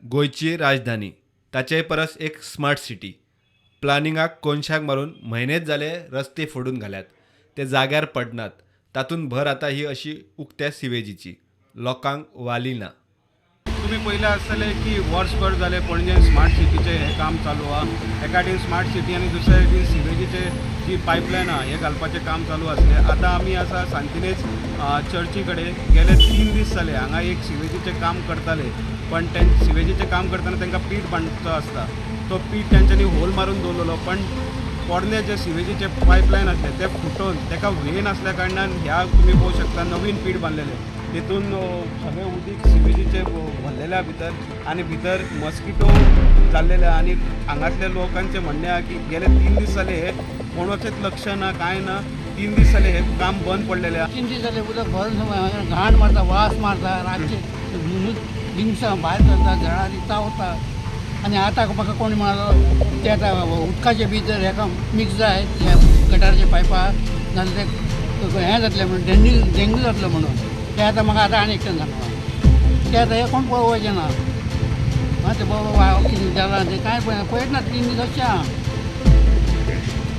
गोंयची राजधानी, ताचेय परस एक स्मार्ट सिटी. प्लानिंगाक कोनशाक मारून म्हयनेच जाले रस्ते फोडून घाल्यात, ते जाग्यार पडनात. तातूंत भर आतां ही अशी उक्त्या सिवेजीची. लोकांक वाली ना. तुमी पयलें आसतलें की वर्सभर जालें पणजे स्मार्ट सिटीचें हें काम चालू आहा. एका सायडीन स्मार्ट सिटी आनी दुसऱ्या सायडीन सिवेजीचे जी पायपलायन आहा हें घालपाचें काम चालू आसलें. आतां आमी आसा सांतिनेज चर्ची कडेन. गेले 3 दीस जाले हांगा एक सिवेजीचें काम करताले, पण ते सिवेजीचें काम करतना तांकां पीट बांदचो आसता, तो पीट तेंच्यांनी होल मारून दवरलेलो, पण पोरणे जे सिवेजीचे पायपलायन आसले ते फुटोवन ताका वे नासल्या कारणान ह्या तुमी पळोवंक शकता नवीन पीट बांदलेले, तितून सगळें उदीक सिवेजीचें भरलेलें भितर आनी भितर मस्किटो जाल्लेले. आनी हांगासल्या लोकांचें म्हणणें आहा की गेले 3 दीस जाले हे कोणाचेंच लक्ष ना, कांय ना, 3 दीस जाले हें काम बंद पडलेलें आहा. 3 दीस जाले उदक भरून घाण मारता, वास मारता, रातचे लिंगसां भायर सरता, जळारी चावता. आनी आतां म्हाका कोण म्हणलो ते आतां उदकाचे बी जर हेका मिक्स जायत ह्या गटारच्या पायपाक नाजाल्यार ते हें जातलें म्हणून डेंग्यू जातलो म्हणून ते आतां म्हाका आतां आनी एकट्यान सांगलां. ते आतां हें कोण पळोवपाचें ना. आं तें बाबा कितें जालां तें कांय पळयना, पळयत ना 3 दीस अशें आहा.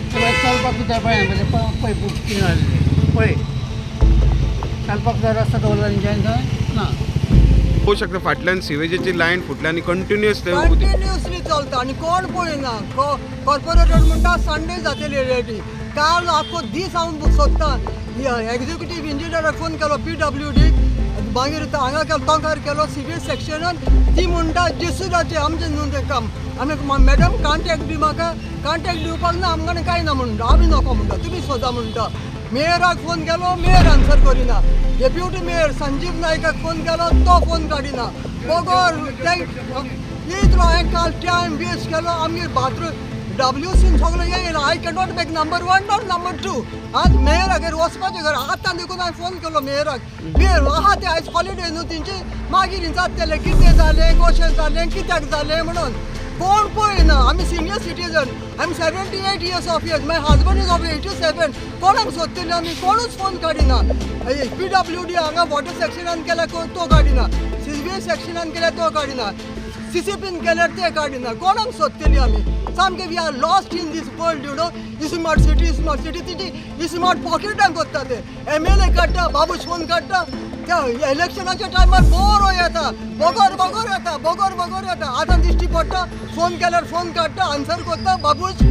ते मागीर चलपाक सुद्दां पळय पळय कितें जालें तें पळय, चलपाक सुद्दां रस्तो दवरला तेंच्यांनी थंय ना. पळोवंक शकता फाटल्यान सिवेजीची लायन फुटल्या आनी कंटिन्युअस ते कंटिन्युअसली चलता आनी कोण पळयना. कॉर्पोरेटर म्हणटा संडे जातली रेडी. काल आख्खो दीस हांव सोदतां, एग्जिक्युटीव इंजिनियराक फोन केलो, PWD, मागीर हांगा केलो, तोंकार केलो, सिवील सेक्शनान. ती म्हणटा जेसुदाचें आमचें न्हू तें काम. आमी मॅडम कॉन्टॅक्ट दी म्हाका, कॉन्टॅक्ट दिवपाक ना आमकां कांय ना म्हणटा, आमी नको म्हणटा, तुमी सोदा म्हणटा. मेयराक फोन केलो, मेयर आन्सर करिना. डेप्युटी मेयर संजीव नायकाक फोन केलो, तो फोन काडिना. बगर इतलो हांवें काल टायम वेस्ट केलो. आमगेर बाथरूम WCन सगळें येयलां. I cannot make number 1 not number 2. आज मेयरागेर वचपाचें घर आतां देखून हांवें फोन केलो मेयराक. मेयर आहा ते आयज हॉलिडे न्हू तेंची, मागीर विचारतले कितें जालें, कशें जालें, कित्याक जालें म्हणून. कोण पळयना. आमी senior citizen, I am 78 years of age, my husband is of 87. कोणाक सोदतले आमी? कोणूच फोन काडिना. PWD हांगा वॉटर सेक्शनान केल्यार तो काडिना, सिवेज सेक्शनान केल्यार तो काडिना, CCPन केल्यार ते काडिना. कोणाक सोदतली आमी? सामके we are lost in this world, you know. Smart city, smart city, तिची स्मार्ट पॉकेटान कोत्ता ते. MLA काडटा, बाबूश फोन काडटा, त्या इलेक्शनाच्या टायमार बरो येता, बगर बगर येता, बगर बगर येता. आतां दिश्टी पडटा, फोन केल्यार फोन काडटा, आन्सर कोत्ता बाबूश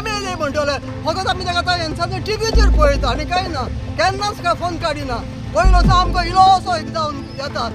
MLA म्हणटले. फकत आमी ताका आतां हेंचांनी टिवीचेर पळयता आनी कांय ना, केन्नाच काय फोन काडिना. पयलो असो आमकां इलोसो एक जावन येता,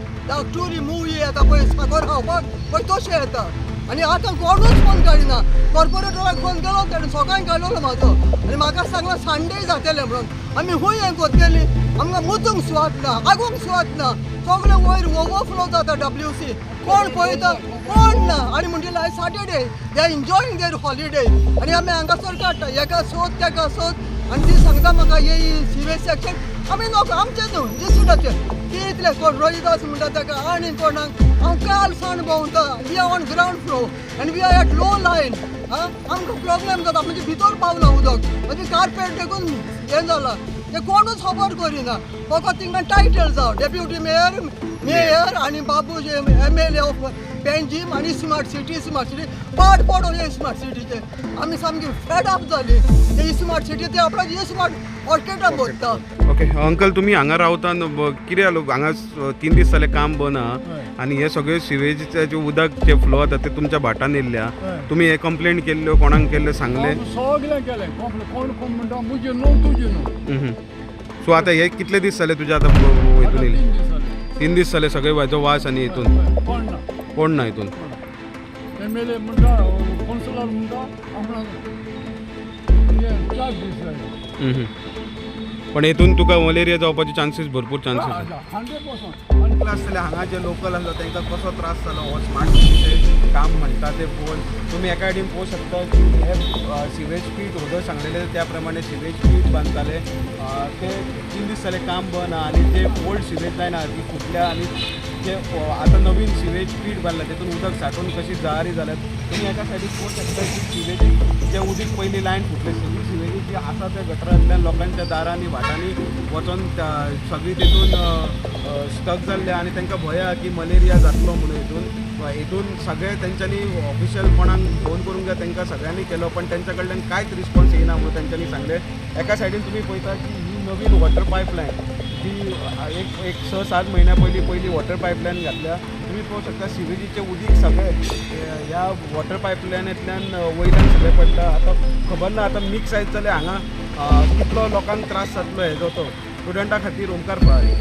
टुरी मुवी येता पळय साकर खावपाक पळय तशें येता. आनी आतां कोणूच फोन काडिना. कॉर्पोरेटराक फोन केलो, तेणें सकाळीं काडलेलो म्हाजो आनी म्हाका सांगलां संडे जातलें म्हणून. आमी खूंय हें कोत्तलीं? आमकां मुतूंक सुवात ना, आगूंक सुवात ना, सगळें वयर ओवरफ्लो जाता WC. कोण पळयता? कोण ना. आनी म्हणटलें आयज Saturday, they are enjoying their holiday. आनी आमी हांगासर काडटा, हेका सोद तेका सोद. आनी ती सांगता म्हाका हे सिवेज सेक्शन आमी नको, आमचें न्हू जेसुदाचें. कितले कोण रोहिदास म्हणटा ताका आनी कोणाक. हांव काल सावन भोंवता. We are on ground floor आनी we are at low line. आं आमकां प्रॉब्लेम जाता, म्हणजे भितर पावलां उदक, म्हणजे कार्पेट देखून हें जालां. ते कोणूच खबर करिना. फकत तिंका टायटल जावं डेप्युटी मेयर, मेयर आनी बाबूश MLA of Panjim आनी स्मार्ट सिटी, स्मार्ट सिटी पाड पडो हे स्मार्ट सिटीचे. आमी सामकी फेड अप जाली. ते स्मार्ट सिटी ते आपणाक स्मार्ट ऑर्केस्ट्रा भरता. ओके अंकल, तुमी हांगा रावता, कितें जालें हांगा? 3 दीस जाले काम बंद आहा आनी हे सगळे सिवेजीचे जे उदक जे फ्लो जाता ते तुमच्या भाटान येयल्ले आहा. तुमी हे कंप्लेंट केल्ल्यो, कोणाक केल्ल्यो सांगलें? सगळें केलें कंप्लेन. कोण कोण म्हणटा मुजे न्हू, तुजें न्हू. सो आतां हे कितले दीस जाले तुजे आतां हितून येयले? 3 दीस जाले. 3 दीस जाले सगळे हेजो वास आनी हितून कोण ना, कोण ना हितून. MLA म्हणटा, कौन्सिलर म्हणटा आमकां 4 दीस जाले. पण हितून तुका मलेरिया जावपाचे चान्सीस, भरपूर चान्सीस. 100%. आसतले हांगा जे लोकल आसलो तांकां कसो त्रास जालो हो स्मार्ट सिटीचें काम म्हणटा तें पळोवन तुमी एका सायडीन पळोवंक शकता की हे सिवेज पीट उदक सांगलेलें त्या प्रमाणे सिवेज पीट बांदताले, ते 3 दीस जाले काम बंद आहा. आनी जे ओल्ड सिवेज लायन आहा ती फुटल्या आनी जे आतां नवीन सिवेज पीट बांदला तेतून उदक साठून कशी जळारी जाल्यात. तुमी एका सायडीन पळोवंक शकता की सिवेजी जे उदीक पयलीं लायन फुटली सगळी सिवेजी जी आसा त्या गटरांतल्यान लोकांच्या दारांनी भाटांनी वचोन सगळी तितून स्टक जाल्ले आनी तांकां भंय आहा की मलेरिया जातलो म्हणून हितून. हितून सगळे तेंच्यांनी ऑफिशियल कोणाक फोन करूंक जाय तांकां सगळ्यांनी केलो, पण तेंच्या कडल्यान कांयच रिस्पॉन्स येयना म्हणून तेंच्यांनी सांगलें. एका सायडीन तुमी पळयता की ही नवीन वॉटर पायपलायन जी एक एक 6-7 म्हयन्या पयलीं पयली वॉटर पायपलायन घातल्या, तुमी पळोवंक शकता सिवेजीचें उदीक सगळें ह्या वॉटर पायपलायनींतल्यान वयल्यान सगळें पडटा. आतां खबर ना आतां मिक्स जायत जाल्यार हांगा कितलो लोकांक त्रास जातलो हेजो तो. स्टुडंटा खातीर ओमकार फळारी.